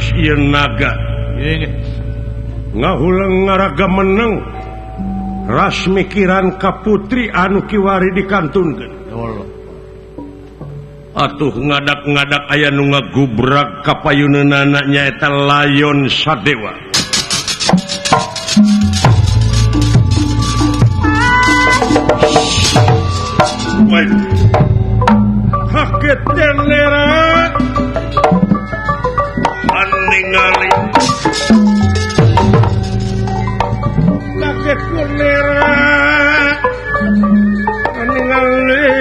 Cararios ieu naga. Ngahuleng ngaraga meneng ras mikiran ka putri anu kiwari dikantunkeun. Atuh ngadak-ngadak aya nu ngagubrak ka payuneunana nyaeta Layon Sadewa. Kaget tenera ningali kaget tenera ningali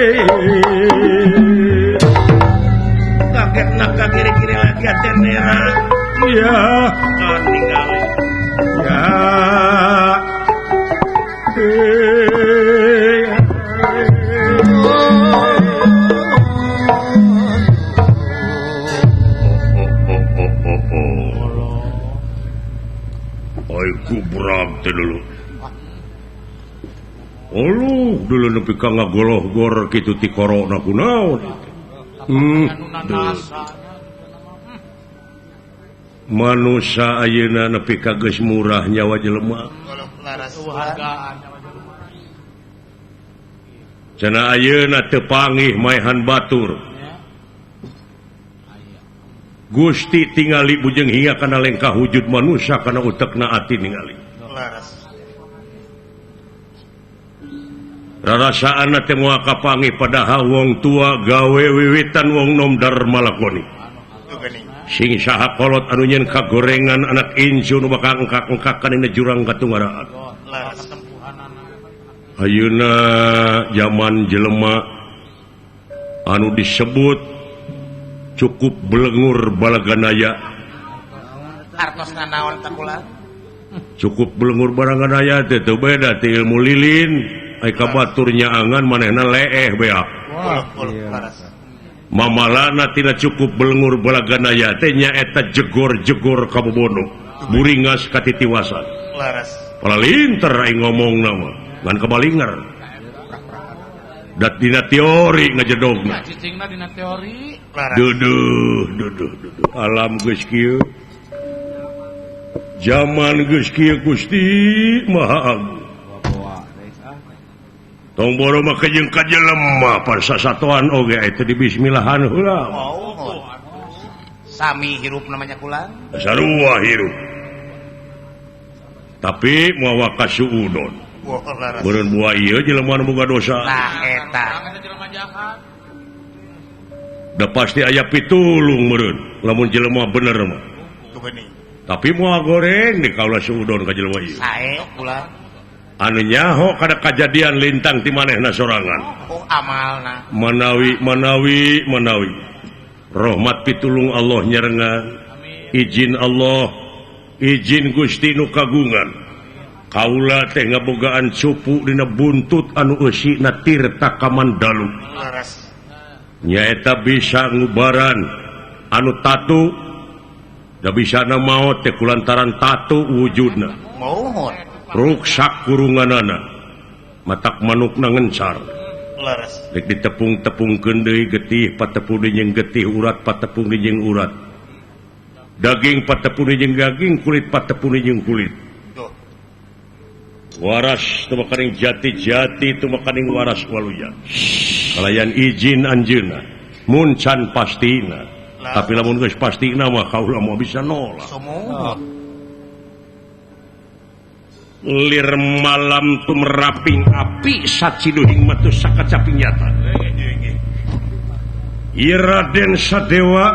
kaget naka kiri-kiri lagi tenera ya ningali ya. Gubrak teh dulu. Oluh dulu nepi ka ngagoloh-gor kitu ti corona kunaon. Manusa ayeuna nepi ka geus murah nyawa jelema. Cenah ayeuna teu pangih maehan batur. Gusti tingali bujeng hingga kana lengkah wujud manusia kana utekna ati ningali. Rarasaan teh moal kapanggih padahal wong tua gawe wiwitan wong nom dharma lakoni. Sing saha kolot anu nyeun kagorengan anak incu nu bakal engkak-engkakan dina jurang katungaraan. Ayeuna zaman jelema anu disebut cukup belengur balaganaya. Artosna naon teh kula? Cukup belengur balaganaya teh teu beda ti ilmu lilin, ai ka batur nyaangan manehna leeh beak. Mamalana tina cukup belengur balaganaya teh nyaeta jegor-jegor ka bobono, buringas ka titiwasan. Palalinter ai ngomongna mah, ngan kabalinger. Dat dina teori ngajedogna. Cicingna dina teori. Duduh, duduh, duduh. Alam geus kieu. Zaman geus kieu Gusti Maha Agung. Tong boro mah jeung ka jelema parsasatoan oge eta di bismillahan heula. Sami hirup namanya kula. Sarua hirup. Tapi moal kasuudon. Beureun buah ieu jelema nu boga dosa. Nah eta. Da pasti aya pitulung meureun lamun jelema bener mah. Tapi moal goreng di kaula suudon ka jelema ieu. Sae kula. Anu nyaho kada kajadian lintang ti manehna sorangan. Oh amalna. Manawi manawi manawi. Rahmat pitulung Allah nyarengan. Izin Allah, izin Gusti nu kagungan. Kaula teh ngabogaan cupu dina buntut anu eusina tirta kamandalu. Nyaeta bisa ngubaran anu tatu da bisana maot teh kulantaran tatu wujudna. Ruksak kurunganana matak manukna ngencar. Rek ditepung-tepungkeun deui getih patepung deui jeung getih urat patepung deui jeung urat. Daging patepung deui jeung daging kulit patepung deui jeung kulit. Waras tumekaning jati-jati tumekaning waras waluya. Kalayan izin anjeunna mun can pastina. Tapi lamun geus pastina mah kaula moal bisa nolak. Lir malam tumeraping api saciduhing matu sakacaping nyata. Ieu Raden Sadewa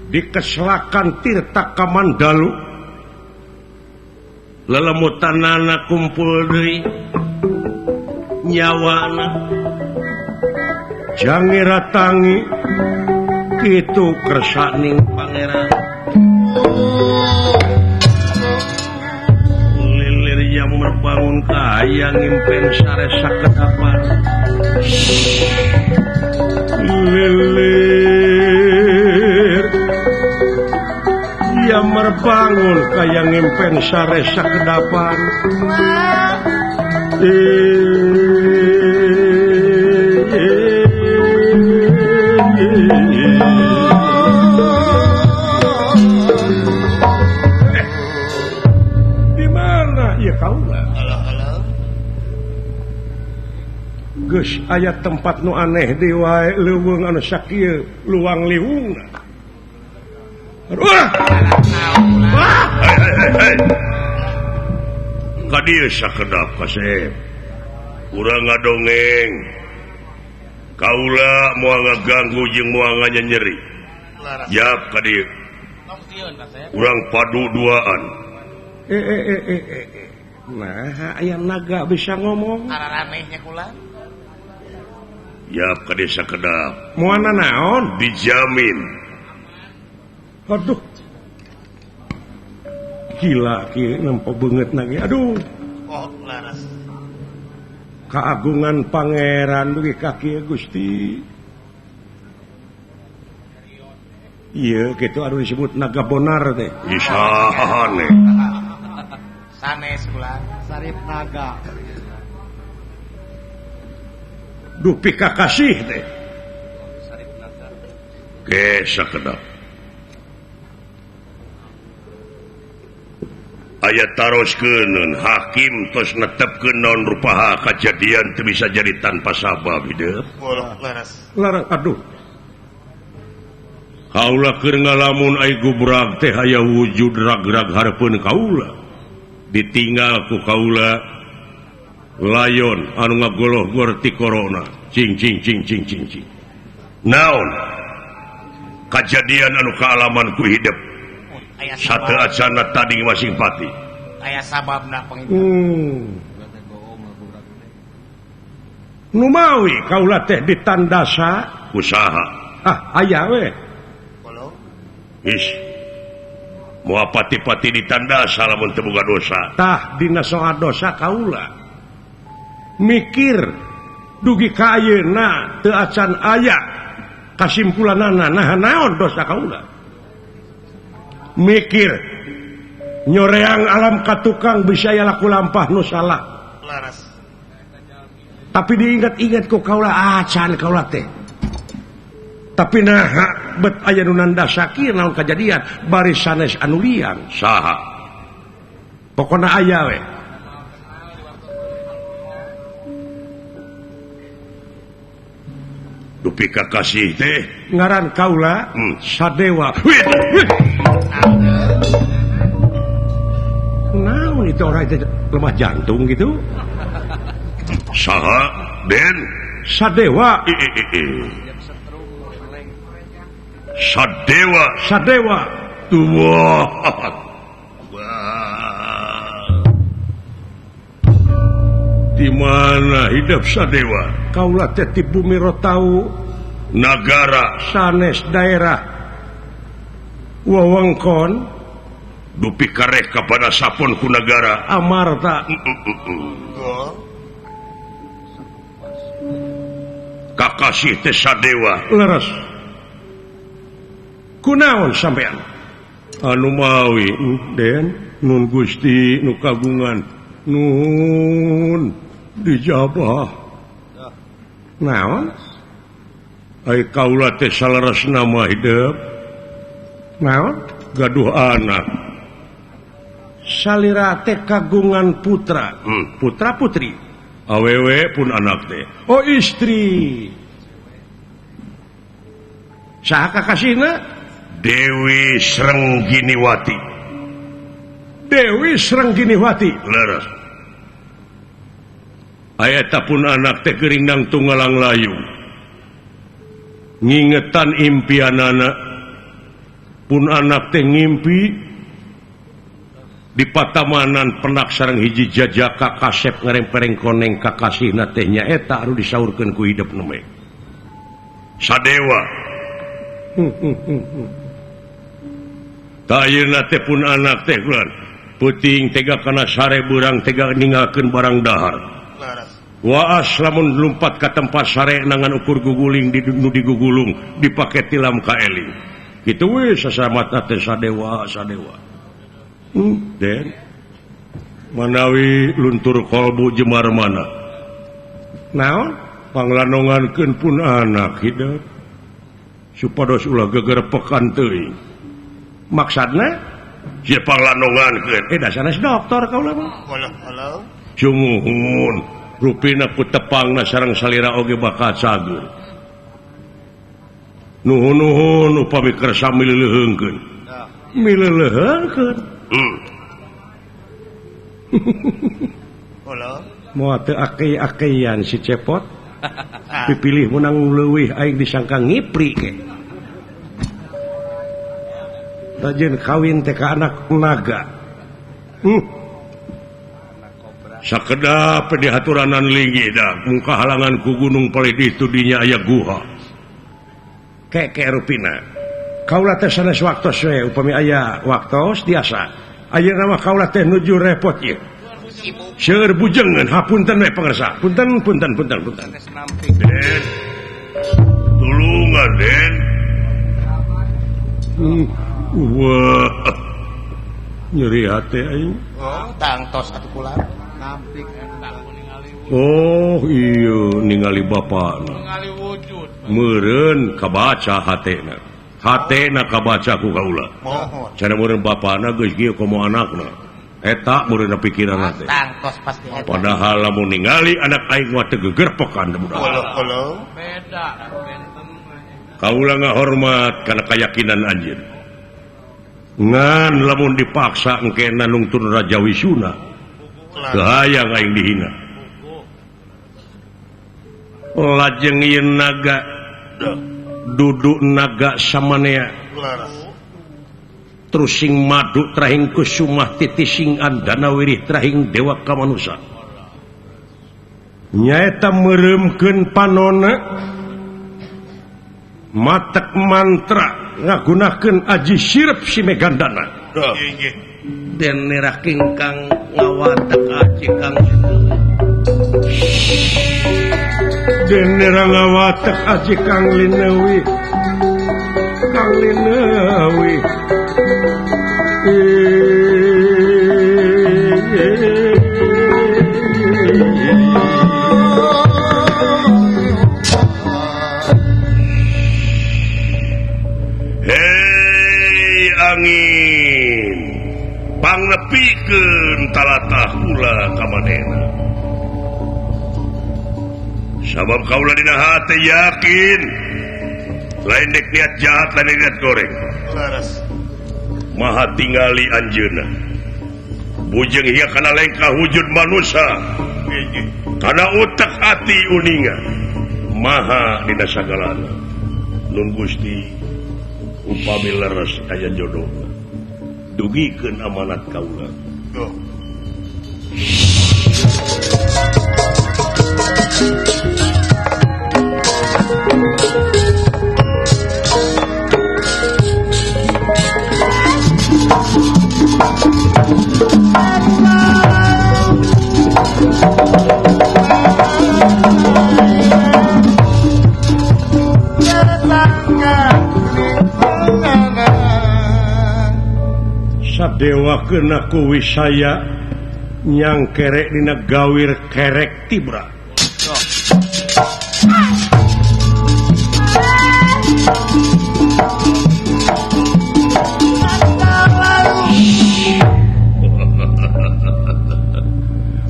dikeslakan Tirta Kamandalu. Lelemutanana kumpul deui nyawana jange ratangi kitu kersaning pangeran. Lilir yang merbangun kahayang ngimpen sare sakedapan. Lilir yang merbangun kaya ngimpen sare sakedapan. Kumaha ieu kaula? Geus aya tempat nu aneh deui wae leuweung anu sakieu luang liwungna. Aduh. Ka dieu sakedap kasep. Urang ngadongeng. Kaula moal ngaganggu jeung moal nganyeri. Yap ka dieu. Urang padu duaan. Nah, aya naga bisa ngomong. Araranehnya kula. Yap ka desa kedap. Moal naon? Dijamin. Aduh. Gila kieu nempo beungeut na ge. Aduh. Oh, laras. Kagungan pangeran dugi ka kieu Gusti. Iya, gitu anu disebut naga bonar teh. Isahane. Sanes kula, sarip naga. Dupi kakasih teh. Sarip naga. Ge sakedap. Aya taroskeun hakim tos netepkeun naon rupaha kajadian teu bisa jadi tanpa sabab hidup. Laras. Larang aduh. Kaula keur ngalamun ai gubrag teh aya wujud rag-rag hareupeun kaula. Ditinggal ku kaula layon anu ngagoloh-gor ti corona. Cing cing cing cing cing cing. Naon? Kajadian anu kaalaman ku hidup. Satu acana tadi masing pati. Aya sababna panginten. Numawi kaula teh ditandasa usaha. Ah aya we. Is moal pati-pati ditandasa lamun teu boga dosa. Tah dina soal dosa kaula. Mikir dugi ka ayeuna teu acan aya kasimpulanana nah naon dosa kaula. Mikir nyoreang alam ka tukang bisa aya laku lampah nu salah. Laras. Tapi diingat-ingat ku kaula acan kaula teh. Tapi nah bet aya nu nandasa kieu naon kajadian bari sanes anu liang saha. Pokona aya we. Dupi kakasih teh ngaran kaula Sadewa. Naon itu orang itu lemah jantung gitu. Saha Den Sadewa. Sadewa Sadewa. Wah. Di mana hidup Sadewa? Kaula teh ti bumi Rotau nagara sanes daerah wewengkon dupi kareh kepada sapun ku nagara Amarta. Kakasih teh Sadewa. Leres. Kunaon sampean? Anu mawi Den nun Gusti nu kagungan nun dijabah. Naon? Ai kaula teh saleresna mah hidup. Naon? Gaduh anak. Salira teh kagungan putra, putra putri. Awewe pun anak teh. Oh istri. Saha kakasihna? Dewi Srengginiwati. Dewi Srengginiwati. Leres. Aya pun anak teh geuring nang tunggalang layu. Ngingetan impianana. Pun anak teh ngimpi di patamanan penak sareng hiji jajaka kasep ngarempereng koneng kakasihna teh nyaeta anu disaurkeun ku hidup neme. Sadewa. Ayeuna teh pun anak teh kulan peuting tega kana sare beurang tega ninggalkeun barang dahar. Waas lamun lumpat ka tempat sare nangan ukur guguling di nu digugulung dipake tilam ka eling. Kitu we sasamatna teh Sadewa Sadewa. Den manawi luntur kolbu jemar mana. Naon? Panglanongankeun pun anak hidup supados ulah gegerepekan teuing. Maksudna Si panglandongankeun. Eh da sanes doktor kaula mah. Halo. Sumuhun rupina ku tepangna sareng salira oge bakal cagur. Nuhun-nuhun upami kersa mileuleheungkeun. Mileuleheungkeun. Halo. Moal teu akei-akeian si Cepot. Dipilih menang leuwih aing disangka ngipri ke. Rajin kawin teh ka anak naga. Sakedap dihaturanan linggih dah muka halangan ku gunung palih ditu dinya aya guha. Keke rupina. Kaula teh sanes waktos we upami aya waktos biasa. Ayeuna mah kaula teh nuju repot ieu. Seueur bujengeun hapunten we pangersa. Punten punten punten punten. Den. Tulungan Den. Wah. Nyeri hati aing. Oh, tangtos atuh kula. Nampik. Oh, iya ningali bapana. Ningali wujud. Meureun kabaca hatena. Hatena kabaca ku kaula. Cara meureun bapana geus kieu komo anakna. Eta meureun pikiranna teh. Tangtos pasti eta. Padahal lamun ningali anak aing mah teu gegerpekan budak. Halo. Beda benten. Kaula ngahormat kana kayakinan anjeun. Ngan lamun dipaksa engkena nungtun Raja Wisuna. Teu hayang aing dihina. Lajeng ieu naga duduk naga samanea. Terus sing madu trahing kusumah titising andana wirih trahing dewa kamanusa. Nyaeta meureumkeun panona matek mantra ngagunakeun aji sirep si Megandana. Den nerah kingkang ngawatek aji kang Den nerah ngawatek aji kang Linewi. Kang Linewi. Hei angin, pangnepikeun talatah kula ka manehna. Sabab kaula dina hate yakin lain dek niat jahat lain dek niat goreng. Maha tingali anjeunna. Bujeng hingga kana lengkah wujud manusia. Kana utek ati uninga. Maha dina sagalana. Nun Gusti upami leres aya jodohna. Dugikeun amanat kaula. Sadewa kena ku wisaya nyang kerek dina gawir kerek tibra.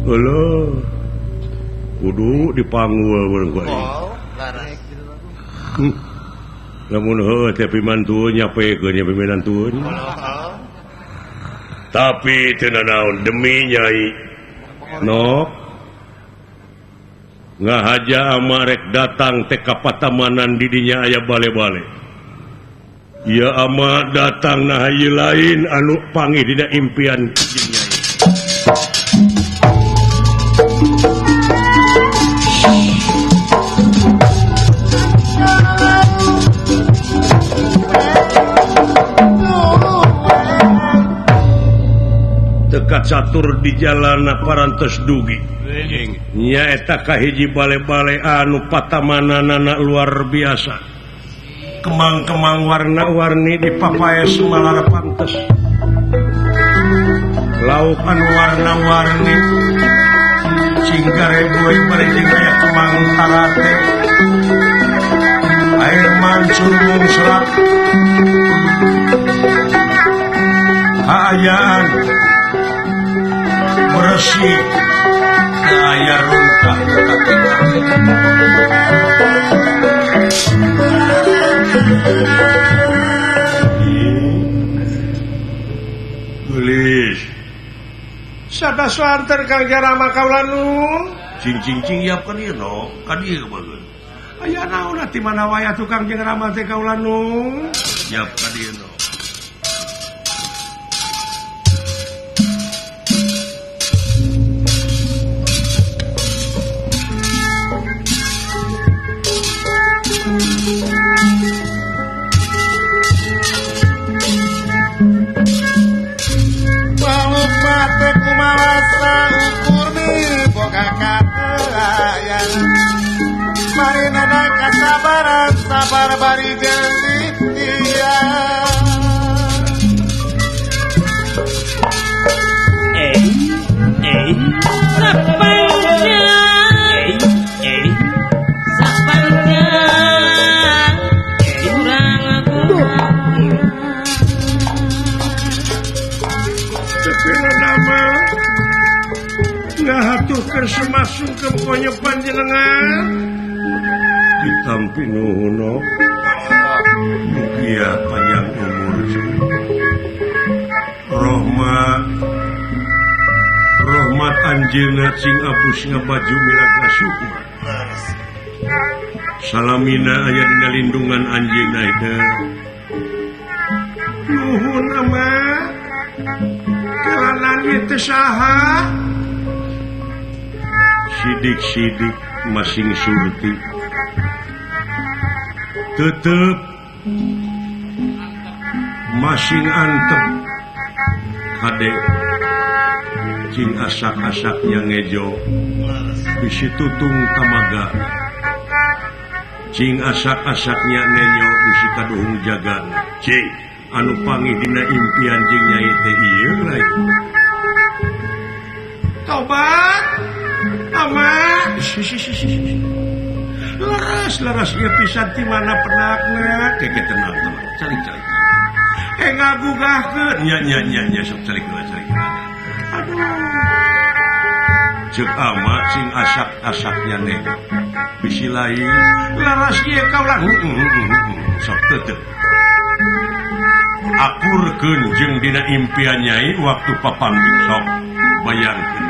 Halo, kudu dipanggul urang ku aing. Lamun heuh teh pimantueun nyapekeun nya piminantueun. Tapi teu nanaon demi Nyai Nok ngahaja ama rek datang teh ka patamanan di dinya aya bale-bale. Ya ama datang nah ieu lain anu panggih dina impian jeung Nyai. Dekat catur di jalan parantos dugi. Nyaeta kahiji bale-bale anu patamananana luar biasa. Kemang-kemang warna-warni di papaes malar pantes. Lauk anu warna-warni cingkare buai bari jeung aya kemang tarate. Air mancur mungsrat. Kaayaan bersih aya runtah gelis sada suanter Kang Rama kaula nu cing cing cing iap ka dieu no ka dieu bageun aya naon ti mana wae atuh Kang Rama teh kaula nu iap ka dieu no. Sabar bari jeung ikhtiar. Sapanjang urang aku Cepina nama ngahatur keur semasung ke panjenengan ditampi nuhun mugia panjang umur rahmat rahmat anjeunna sing abus ngabaju miraga sukma salamina aya dina lindungan anjeunna teh nuhun ama kalanan teh saha sidik-sidik masing surti tetep masing antep hade cing asak-asaknya ngejo bisi tutung tamaga cing asak-asaknya nenyo bisi kaduhung jaga cing anu panggih dina impian cing nyai teh ieu lain tobat ama leres leres ieu pisan ti mana penakna keke tenang tenang calik-calik ngagugahkeun nya nya nya nya sok calik heula calik heula aduh ceuk ama sing asak-asaknya neng bisi lain leres ieu kaula sok tetep akurkeun jeung dina impian nyai waktu papanggih sok bayangkeun.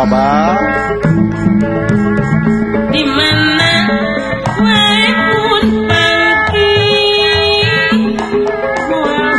Abah. Di mana wae pun panggih moal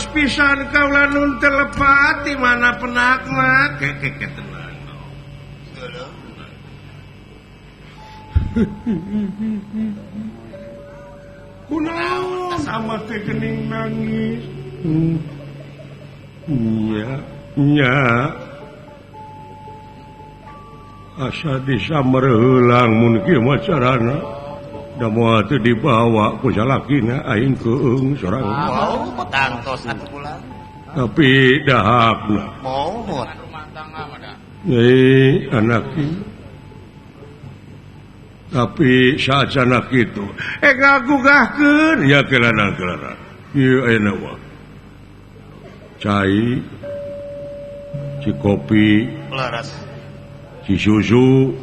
Pisan kaula nun telepat di mana penakna kekeke tenang. Kunaon sama teh geuning nangis. Nya nya asa disamerheulang mun kieu mah carana. Da moal teu dibawa ku salakina aing keung sorangan. Wow, tangtos atuh pulang. Tapi dahakna. Mohon. Nyai anak ieu. Tapi saacana kitu. Ngagugahkeun ya kelana-kelana. Ieu ayeuna mah. Cai, ci kopi, leres, ci susu,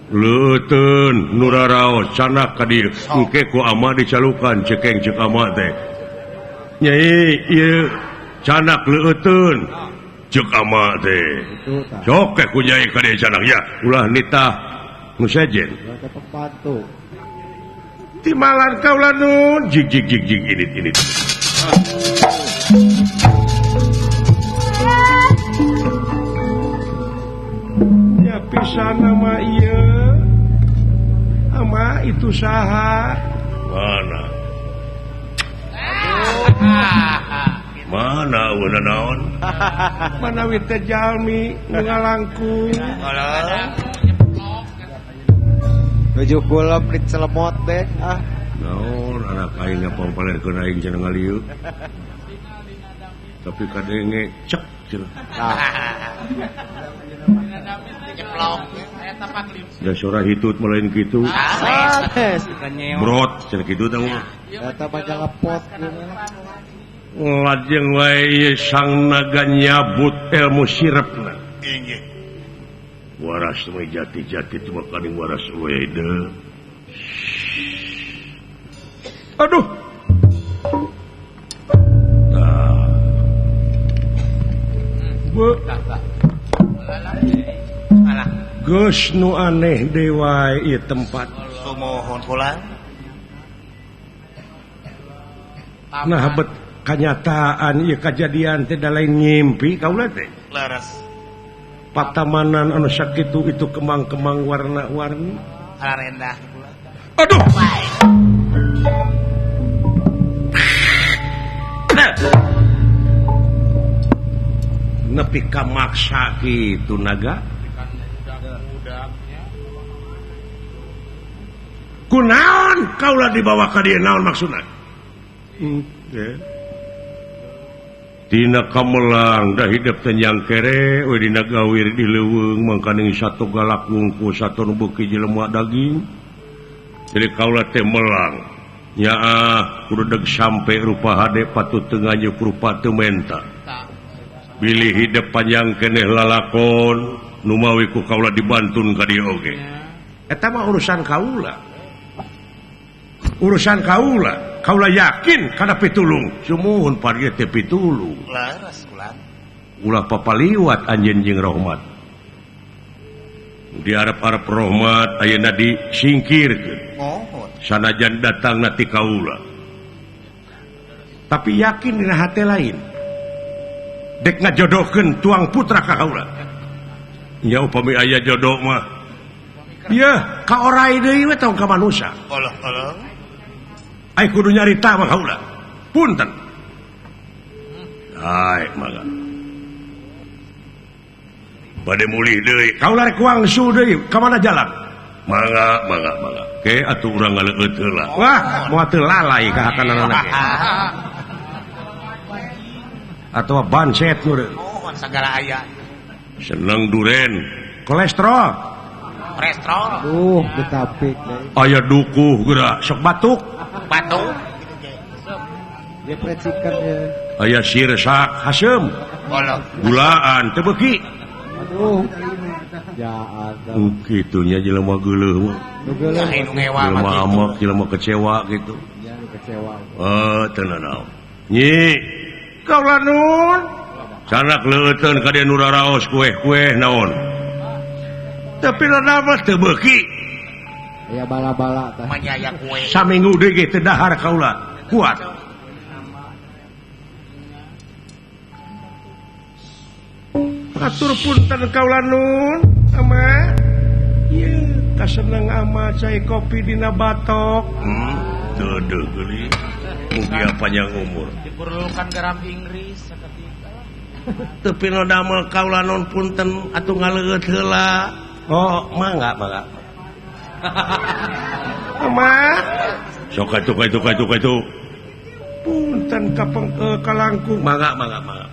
leuteun nu raraos canak ka dieu. Engke ku ama dicalukan cekeng ceuk ama teh. Nyai ieu canak leuteun ceuk ama teh. Sok ku nyai ka dieu canak ya, ulah nitah nu sejen. Timalan kaula nun jig jig jig jig init init. pisan ama ieu. Ama itu saha? Mana? Mana udah naon? Manawi teh jalmi nu ngalangkung. Nuju kulem dicelemot deh ah. Naon anak aing ngapampalerkeun aing cenah ngalieu. Tapi kadenge cek cenah. Da sora hitut mah lain kitu. Brot cenah kitu tah mah. Eta panjang ngepot. Lajeng wae sang naga nyabut ilmu sirepna. Inggih. Waras mah jati-jati teu makaning waras we deui. Aduh. Tah. Bu. Geus nu aneh deui wae ieu tempat. Sumuhun kula. Nah bet kanyataan ieu kajadian teh da lain ngimpi kaula teh. Leres. Patamanan anu sakitu itu kembang-kembang warna-warni. Ararendah kula. Aduh. Nepi ka maksa kitu naga. Kunaon kaula dibawa ka dieu naon maksudna? Tina kamelang dah hidup tenyang kere we dina gawir di leuweung mangkaning satu galak wungku satu nu beuki jelema daging. Jadi kaula teh melang nyaah kudu deuk sampe rupa hade patut teu nganyuk rupa teu menta. Bilih hidup panjang keneh lalakon numawi ku kaula dibantun ka dieu oge. Eta mah urusan kaula. Urusan kaula, kaula yakin kana pitulung. Sumuhun pargi teh pitulung. Leres kula. Ulah papaliwat anjeun jeung rahmat. Di arep-arep rahmat ayeuna disingkirkeun. Mohon. Sanajan datangna ti kaula. Tapi yakin dina hate lain. Dek ngajodohkeun tuang putra ka kaula. Nya upami aya jodoh mah. Yeuh, ka orai deui we tong ka manusia. Allah Allah. Ai kudu nyarita mah kaula. Punten. Ai mangga. Bade mulih deui. Kaula rek wangsu deui, ka mana jalan? Mangga, mangga, mangga. Ke atuh urang ngaleueut heula. Wah, moal teu lalai ka hakananana ge. Atawa banset nu deui. Mohon sagala aya. Seneng duren, kolesterol. Kolesterol. Ditapik deui. Aya dukuh geura, sok batuk. Batuk. Ya precikan ya. Aya sirsak haseum. Gulaan teu beuki. Aduh. Ya ada. Kitu nya jelema geuleuh mah. Jelema amak, jelema kecewa gitu. Ya kecewa. Eh, teu nanaon. Nyi, kaula nun. Sanak leuteun ka dieu nu raraos kueh-kueh naon. Tapi lama teu beuki. Aya bala-bala tah. Manyaya kue. Saminggu deui ge teu dahar kaula. Kuat. Atur punten kaula nun, ama. Ieu kaseneng ama cai kopi dina batok. Teu deuh geuning. Mugia panjang umur. Diperlukan garam Inggris saketika. Teu pino damel kaula nun punten atuh ngaleueut heula. Oh, mangga, mangga. Ama. Sok atuh ka itu ka itu. Punten ka kalangkung. Mangga, mangga, mangga.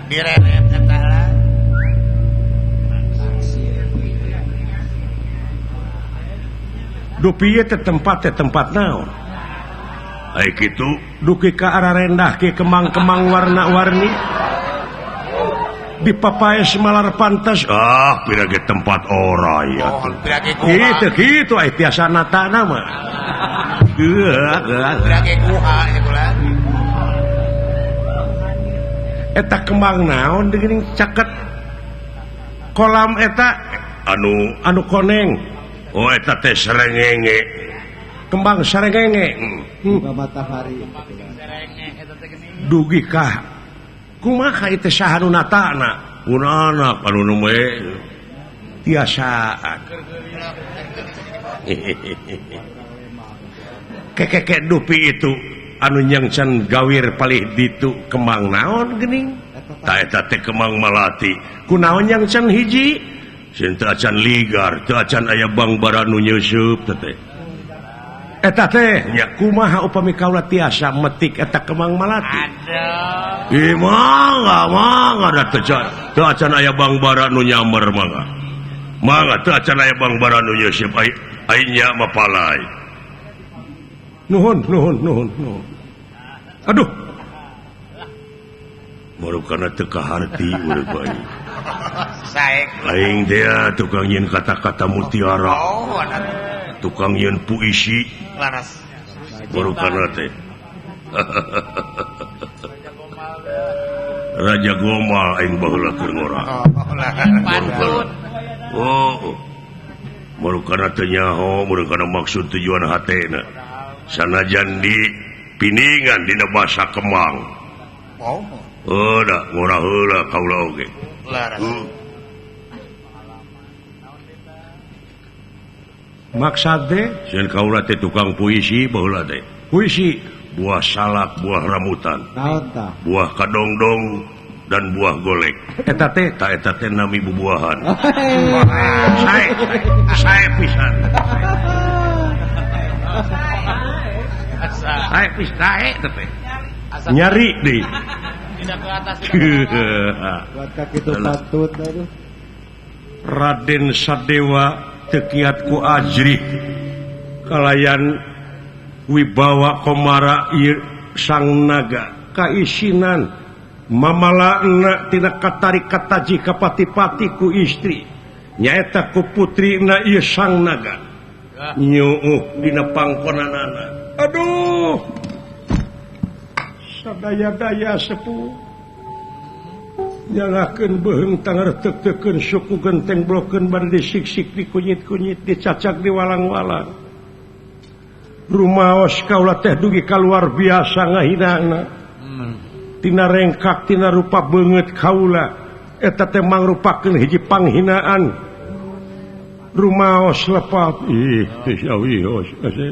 Direret eta lah. Dupi ieu teh tempat naon? Ai kitu duki ka ararendah ke kembang-kembang warna-warni. Di papaes malar pantas. Ah, pira ge tempat orai atuh. Kitu kitu ai tiasa natana mah. Pira ge guha nya kula. Eta kembang naon geuning caket kolam eta anu koneng. Oh eta teh srengenge. kembang sarengenge. Buka matahari. Dugi kah kumaha ieu teh saha nu natana? Pun anak anu nu we tiasaan. Kekeke dupi itu anu nyangcan gawir palih ditu kembang naon geuning? Ta eta teh kembang malati. Kunaon nyangcan hiji? Sieun teu acan ligar, teu acan aya bangbara nu nyeusup teh. Eta teh nya kumaha upami kaula tiasa metik eta kembang malati? Aduh. Ih mangga mangga da teu acan aya bangbara nu nyamber mangga. Mangga teu acan aya bangbara nu nyeusup ai nya mah palai. Nuhun nuhun nuhun nuhun. Aduh. Baru kana teu kaharti urang bae. Saek. Aing teh tukang nyeun kata-kata mutiara. Tukang nyeun puisi. Laras. Baru kana teh. Raja Gomal aing baheula keur ngora. Oh. Baru kana teu nyaho, baru kana maksud tujuan hatena. Sanajan di piningan dina basa kembang. Oh. Oh, da ngora heula kaula oge. Laras. Maksad teh sieun kaula teh tukang puisi baheula teh. Puisi buah salak, buah rambutan. Naon tah? Buah kadongdong dan buah golek. Eta teh ta eta teh nami bubuahan. Sae, sae pisan. Sae pisan sae teh. Nyari deui. Tidak ke atas, tidak ke bawah. Buat kaki itu patut aduh. Raden Sadewa tekiat ku ajrih kalayan wibawa komara ieu sang naga kaisinan mamalana tina katarik kataji kapati-pati ku istri nyaeta ku putrina ieu sang naga nyuuh dina pangkonanana. Aduh, sadaya-daya sepuh nyalakeun beuheung tangar teuk-teukeun suku genteng blokeun bari disiksik dikunyit-kunyit dicacak diwalang-walang. Rumaos kaula teh dugi ka luar biasa ngahinana. Tina rengkak tina rupa beungeut kaula eta teh mangrupakeun hiji panghinaan. Rumaos lepat ih teh sawios asa.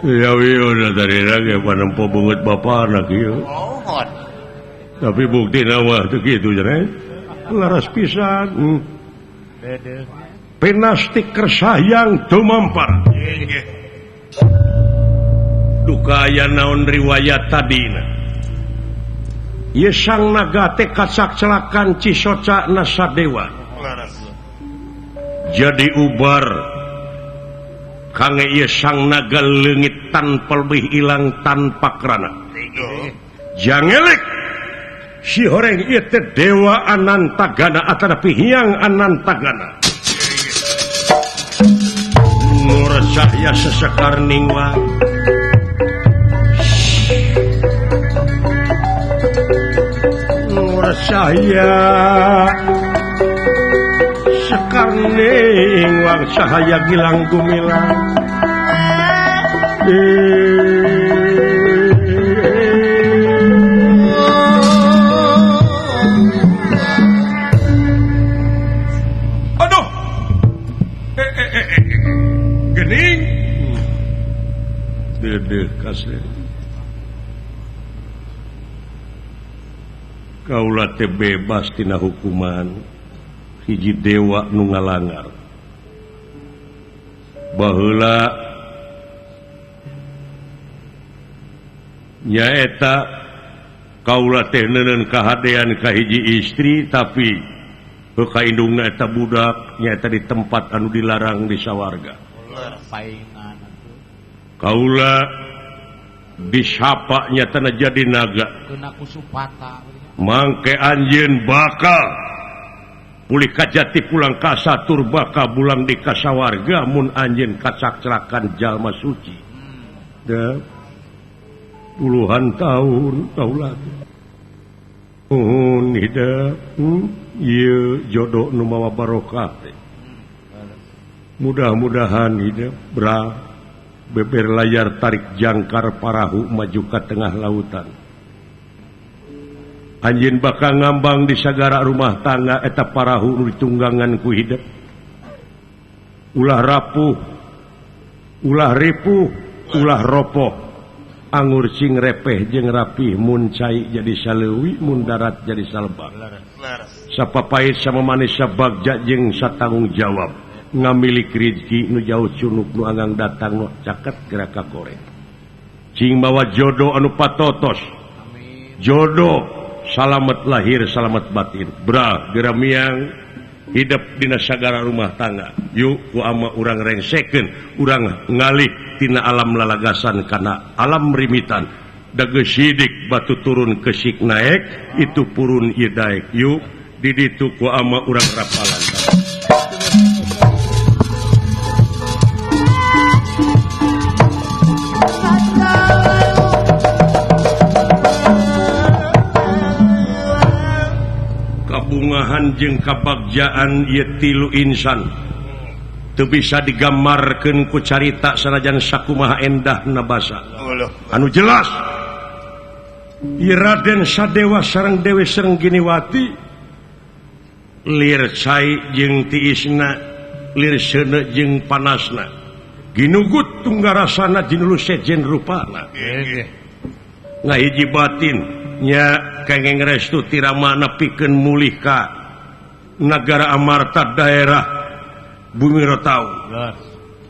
Ya wios dari lagi panempo beungeut bapana kieu. Tapi buktina mah teu kitu cenah. Laras pisan. Pinastik kersahyang tumampar. Duka aya naon riwayat tadina. Ieu sang naga teh kacak-celakan Cisoca Nasadewa. Jadi ubar kange ieu sang naga leungit tanpa lebih ilang tanpa krana. Jangelek si horeng ieu teh dewa Anantagana atanapi Hyang Anantagana. Nur cahya sesekar ningwang. Nur cahya sekar ningwang cahaya gilang gumilang. Aduh. Gening. Dedeh kasih. Kaula teh bebas tina hukuman hiji dewa nu ngalangar. Baheula nyaeta kaula teh neuneun kahadean ka hiji istri tapi heuh ka indungna eta budak nyaeta di tempat anu dilarang di sawarga. Kaula disapa nyatana jadi naga. Mangke anjeun bakal pulih kajati pulang ka satur bakal bulang di kasawarga mun anjeun kacak-celakan jalma suci. Da puluhan tahun kaula nuhun hidep ieu jodoh nu mawa barokah teh. Mudah-mudahan hidep berah Beber layar tarik jangkar parahu maju ka tengah lautan. Anjeun bakal ngambang di sagara rumah tangga eta parahu nu ditunggangan ku hidep. Ulah rapuh, ulah ripuh, ulah ropoh. Angur cing repeh jeung rapih mun cai jadi saleuwi mun darat jadi salebak. Sapapait sama manis sabagja jeung satanggung jawab. Ngamilik rizki nu jauh cunuk nu anggang datang nu caket gerak ka koreng. Cing mawa jodoh anu patotos. Jodoh salamet lahir salamet batin. Bra geramiang hidup dina sagara rumah tangga. Yuk ku ama urang rengsekeun, urang ngalih tina alam lalagasan kana alam rimitan. Dageus sidik batu turun kesik naek, itu purun ieu daek. Yuk di ditu ku ama urang rapalan. Kabungahan jeung kabagjaan ieu tilu insan teu bisa digambarkeun ku carita sanajan sakumaha endahna basa. Anu jelas ieu Raden Sadewa sareng Dewi Sengginiwati lir cai jeung tiisna, lir seuneu jeung panasna, ginugut tunggarasana jinulu sejen rupana. Ngahiji batin nya kengeng restu tiramana pikeun mulih ka nagara Amarta daerah Bumi Rotau.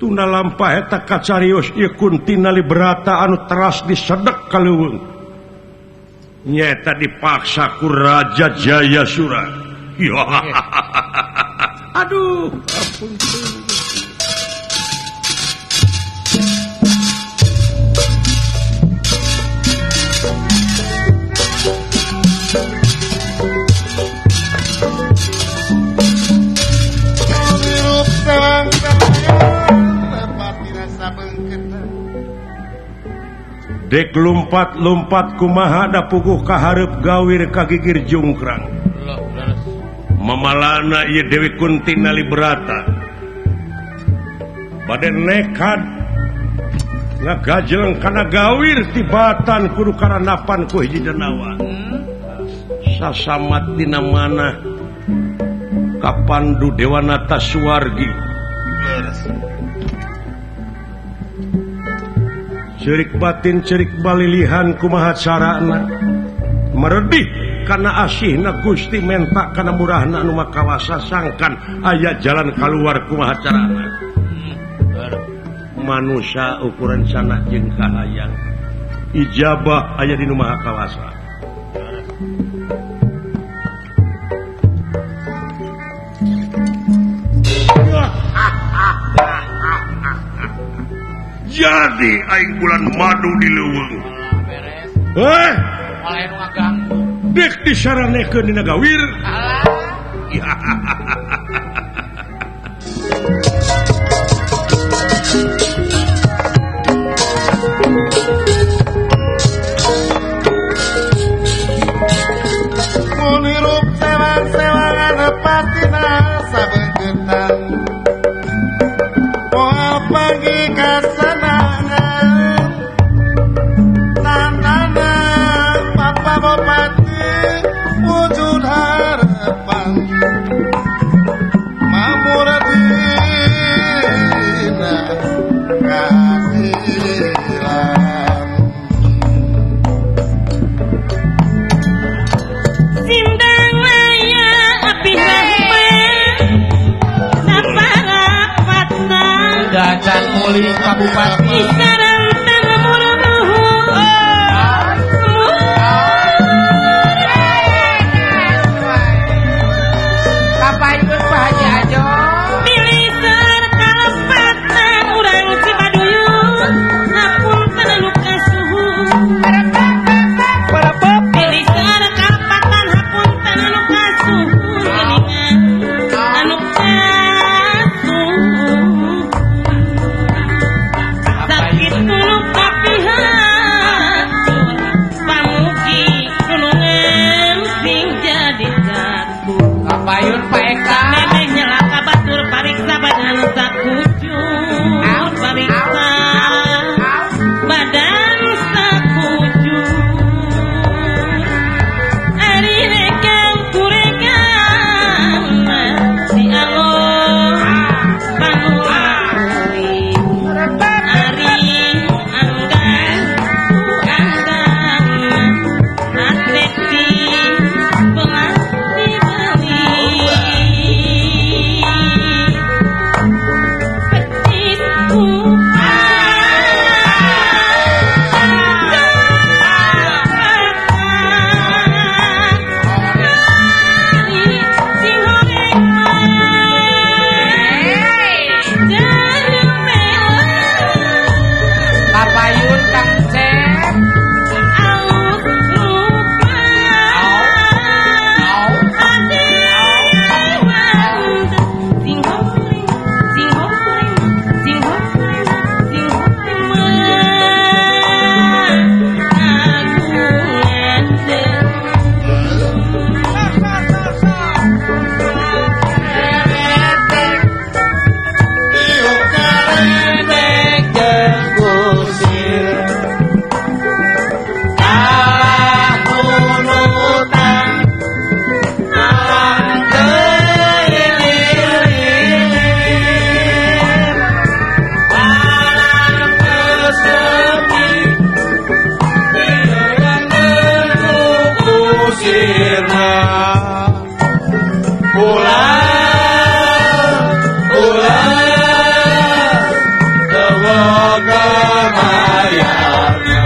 Tunda lampah eta kacarios ieu Kuntina Librata anu teras disedek ka leuweung. Nyaeta dipaksa ku Raja Jayasura. Aduh, ampun. Dek lumpat-lumpat kumaha da puguh kahareup gawir kagigir jungkrang. Mamalana ieu Dewi Kuntina Librata. Bade nekad ngagajleng kana gawir tibatan kudu karanapan ku hiji denawa. Sasamat dina manah kapandu Dewanata Suwargi. Cerik batin cerik balilihan kumaha carana meredih kana asihna Gusti menta kana murahna anu makawasa sangkan aya jalan kaluar kumaha carana. Manusia ukuran sana jeung kahayang ijabah aya di nu maha kawasa. Jadi aing bulan madu di leuweung. Heh, moal nu ngaganggu. Dek disaranekeun dina gawir. Alah. Mun hirup sewang-sewangan patina sabeungketan. Moal pagi kasenangan tantana papa bupati wujud harapan mamuratina keadilan. Sindang laya api rahmat naparapatan dacan mulih ka bupati. Kapayun Pak Haji Ajo. Bilisar kalepatan urang Cibaduyut hapunten anu kasuhun. Bilisar kalepatan hapunten anu kasuhun geuningan anu kasuhun. Sakitu nu kapihatur pamugi nulungan sing jadi satu. Kapayun Pak Eka. Memeh nyela ka batur pariksa badan sakucur pariksa. sirna Ulah ulah teu boga mayarna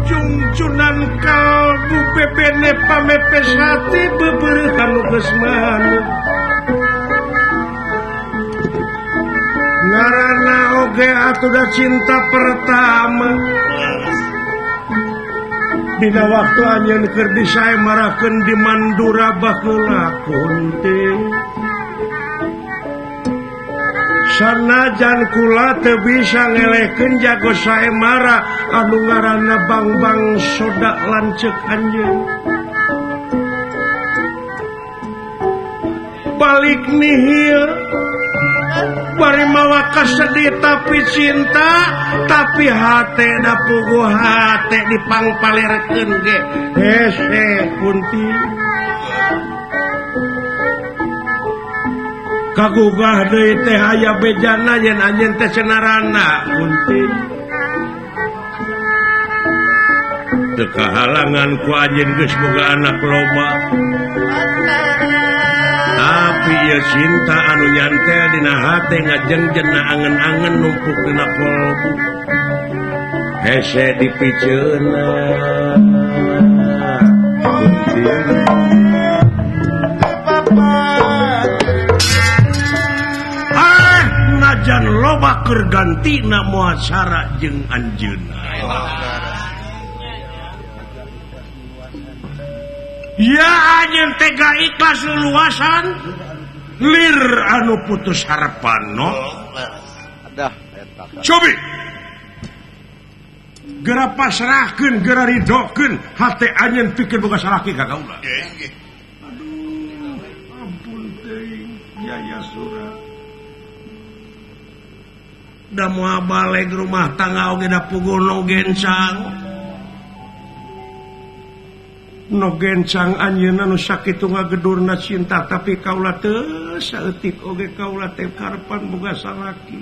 Jungjunan kalbu bebene pamepes hati bebereuhan nu geus manuk ngaranna oge atuh da cinta pertama dina waktu anjeun keur disaemarakeun di Mandura baheula kunti sanajan kula teu bisa ngelehkeun jago saemara anu ngaranna Bangbang Soda lanceuk anjeun balik nihil bari mawa kasedih tapi cinta tapi hate da puguh hate dipangpalerkeun ge hese kunti kagugah deui teh aya bejana yen anjeun teh cenarana kunti teu kahalangan ku anjeun geus boga anak loba tapi ieu cinta anu nyantel dina hate ngajengjen na angen-angen numpuk dina kolbu hese dipiceuna kunti. Najan loba keur gantina muasara jeung anjeunna. Ya anjeun teh ikhlas luluasan lir anu putus harapan no. Cobi. Geura pasrahkeun, geura ridokeun hate anjeun pikeun boga salaki ka kaula. Aduh, ampun teuing Jaya Sura. Da moal baleg rumah tangga oge da puguh nu gencang. Nu gencang anjeunna nu sakitu ngagedurna cinta tapi kaula teu saeutik oge kaula teh karepan boga salaki.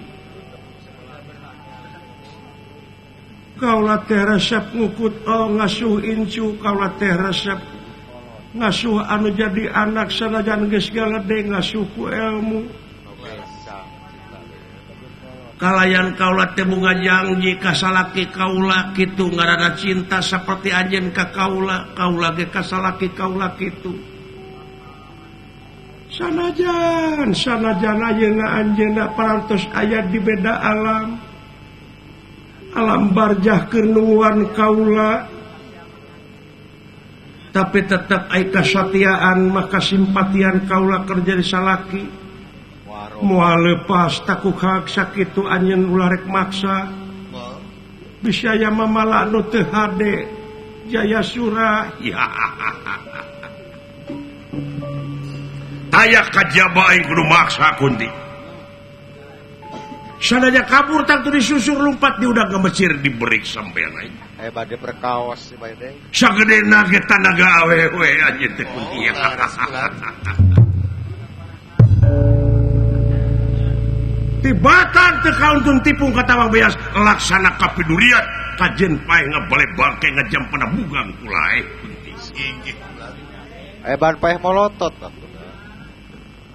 Kaula teh resep ngukut oh ngasuh incu, kaula teh resep ngasuh anu jadi anak sanajan geus galede ngasuh ku ilmu. Kalayan kaula teh bunga janji ka salaki kaula kitu ngaranna cinta saperti anjeun ka kaula, kaula ge ka salaki kaula kitu. Sanajan sanajan ayeuna anjeunna parantos aya di beda alam. Alam barjah keur nungguan kaula. Tapi tetep ai kasatiaan maka simpatian kaula keur jadi salaki. Moal lepas takuk hak sakitu anjeun ulah rek maksa. Bisa aya mamala nu teu hade Jaya Sura. Ya. Aya kajaba aing kudu maksa Kunti. Sanajan kabur tangtu disusur lumpat di udah gemecir diberi sampean aing. Bade perkaos si bae teh. Sagedena ge tanaga awewe anjeun teh Kunti. Tibatan teu kauntun tipung ka Tawang Beas laksana kapidurian kajen paeh ngabale bangke ngajam panabugang kulae Kunti. Ban paeh molotot atuh.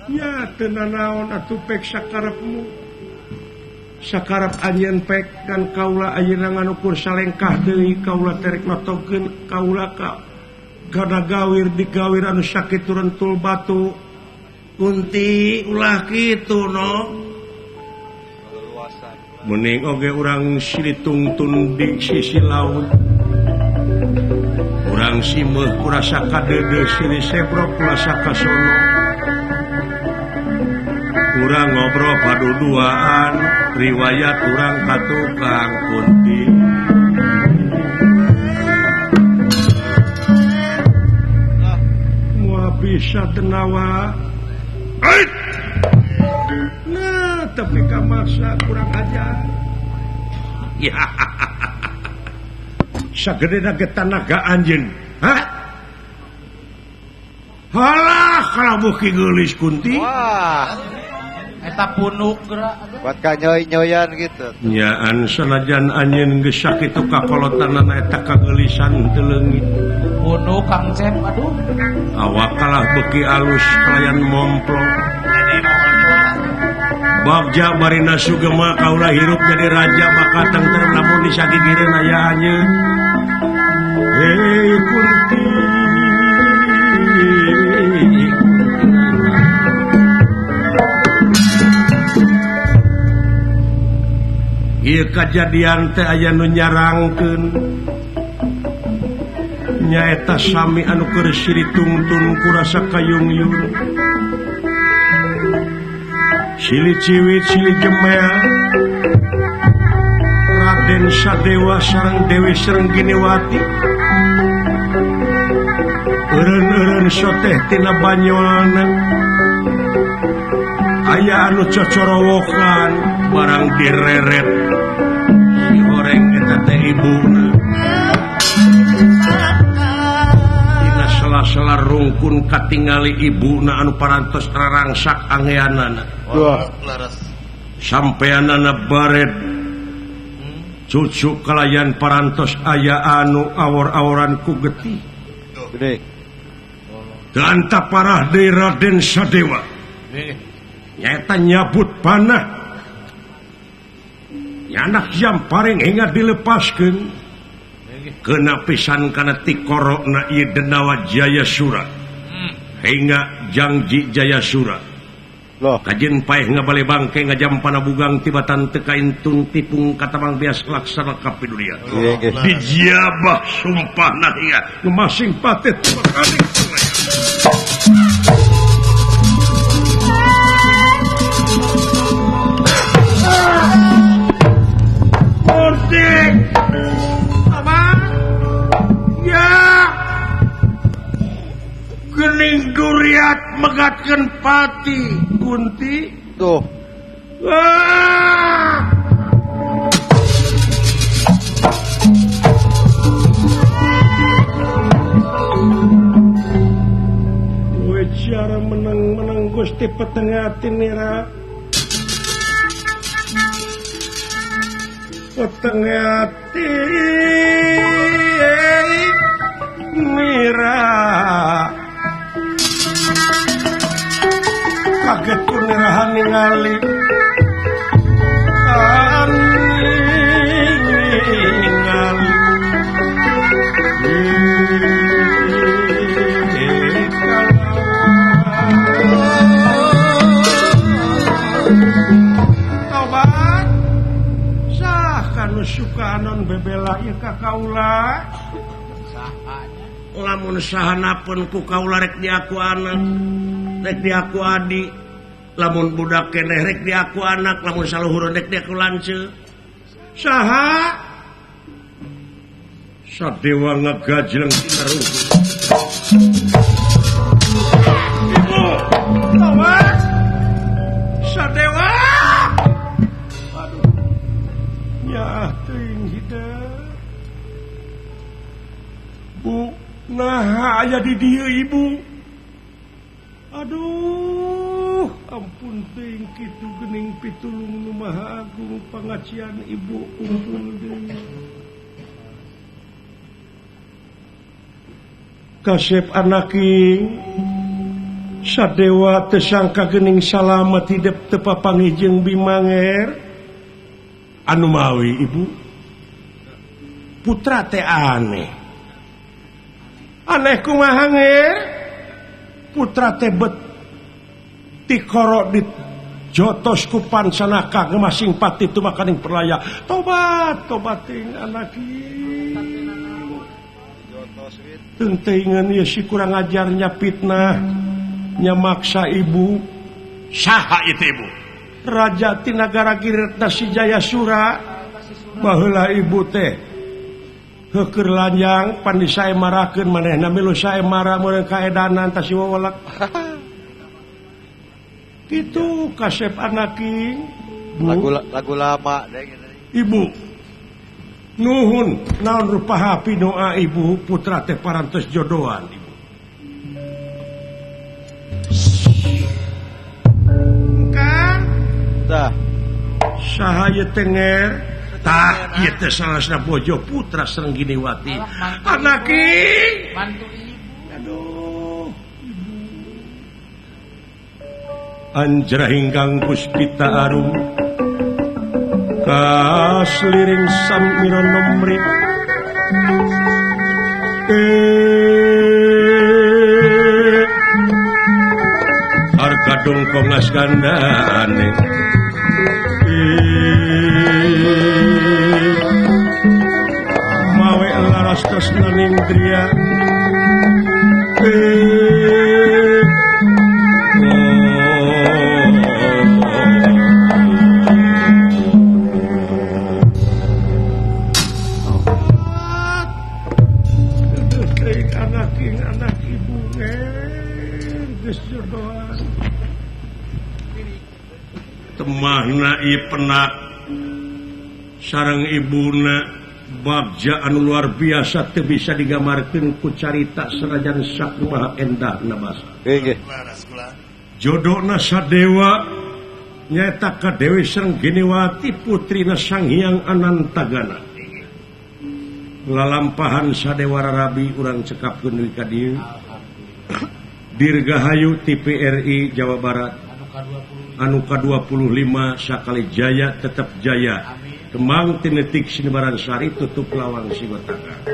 Ya teu nanaon atuh pek sakarepmu. Sakarep anjeun pek dan kaula ayeuna nganukur salengkah deui kaula terek natokeun kaula ka gada gawir digawir anu sakitu rentul batu. Kunti ulah kitu no. Mending oge urang silitungtun di sisi laut. Urang simeuh kurasa kadeudeuh silih sebrok kurasa kasono. Urang ngobrol paduduaan riwayat urang ka tukang Kunti. Moal bisa tenawa. Nah, tapi kamaksa kurang ajar. Ya. Sagedena ge tanaga anjeun. Hah? Halah kalabuh ki geulis Kunti. Wah. Eta punuk geura. Buat kanyoy-nyoyan gitu. Nyaan sanajan anjeun geus sakitu kakolotanana eta kageulisan teu leungit. Punuk Kang Cep aduh. Awak kalah beuki alus kalayan momplong. Bagja barina sugema kaula hirup jadi raja maka tentrem lamun disagigireun aya anjeun. Hei Kunti. Ieu kajadian teh aya nu nyarangkeun. Nyaeta sami anu keur silih tungtun kurasa kayungyun. Silih ciwit silih jemel Raden Sadewa sareng Dewi Srengginiwati. Eureun-eureun soteh tina banyolna. Aya anu cocorowokan barang direret si horeng eta teh ibuna. Dina sela-sela rungkun katingali ibuna anu parantos rarangsak angeanana. Sampeanana baret cucu kalayan parantos aya anu awor-aworan ku getih. Gede. Ganta parah deui Raden Sadewa. Nyaeta nyabut panah. Nyanak jam paring hingga dilepaskeun. Kena pisan kana tikorokna ieu Denawa Jaya Sura. Hingga Jangji Jaya Sura. Loh. Kajen paeh ngabale bangke ngajam panabugang tibatan teu kaintun tipung katamang bias laksana kapidulia. Dijabah sumpahna hingga ngemasing patet makaning. Murtik. Gening duriat megatkeun pati Kunti tuh. Ah! Cara menang-menang Gusti petengah nira petengah nira kaget kunirahan ningali ningali tobat sah kanu suka anon bebela ieu ka kaula lamun sahanapun ku kaula rek diaku anak rek diaku adi lamun budak keneh rek diaku anak lamun saluhur rek diaku lanceuk saha sadewa ngagajleng tinaruh. Ibu tobat sadewa aduh nyaah teuing hideung Bu nah aya di dieu ibu aduh ampun teuing kitu geuning pitulung nu Maha Agung pangacian ibu kumpul deui kasep anaking sadewa teu sangka geuning salamet hidep teu papanggih jeung Bimanger anu mawi ibu putra teh aneh aneh kumaha nger putra teh bet tikoro di jotos ku pansanaka ngemasing pati tumakaning perlaya tobat tobating anaki teuingan ieu si kurang ajarnya fitnah nya maksa ibu saha itu ibu raja ti nagara Giretna si Jayasura baheula ibu teh heukeur lanjang pan disaemarakeun manehna milu saemara meureun kaedanan tah si wewelek kitu kasep anaking bu lagu lama ibu nuhun naon rupa hapi doa ibu putra teh parantos jodohan ibu kang tah saha ieu teh nger tah ieu teh salasna bojo putra Srengginiwati anaking mantu ibu aduh ibu anjrah ingkang puspita arum kasliring samira nomri arkadung kongas gandane mawe laras tresnaning dria temahna ieu penak sareng ibuna bagja anu luar biasa teu bisa digambarkeun ku carita sanajan sakumaha endahna basa. Nggih. Jodona sadewa nyaeta ka Dewi Srengginiwati putrina Sang Hyang Anantagana. Lalampahan sadewa rarabi urang cekapkeun deui ka dieu. Dirgahayu TPRI Jawa Barat anu ka-25 sakali jaya tetap jaya. Kembang tinetik sinebaran sari tutup lawang siwataka.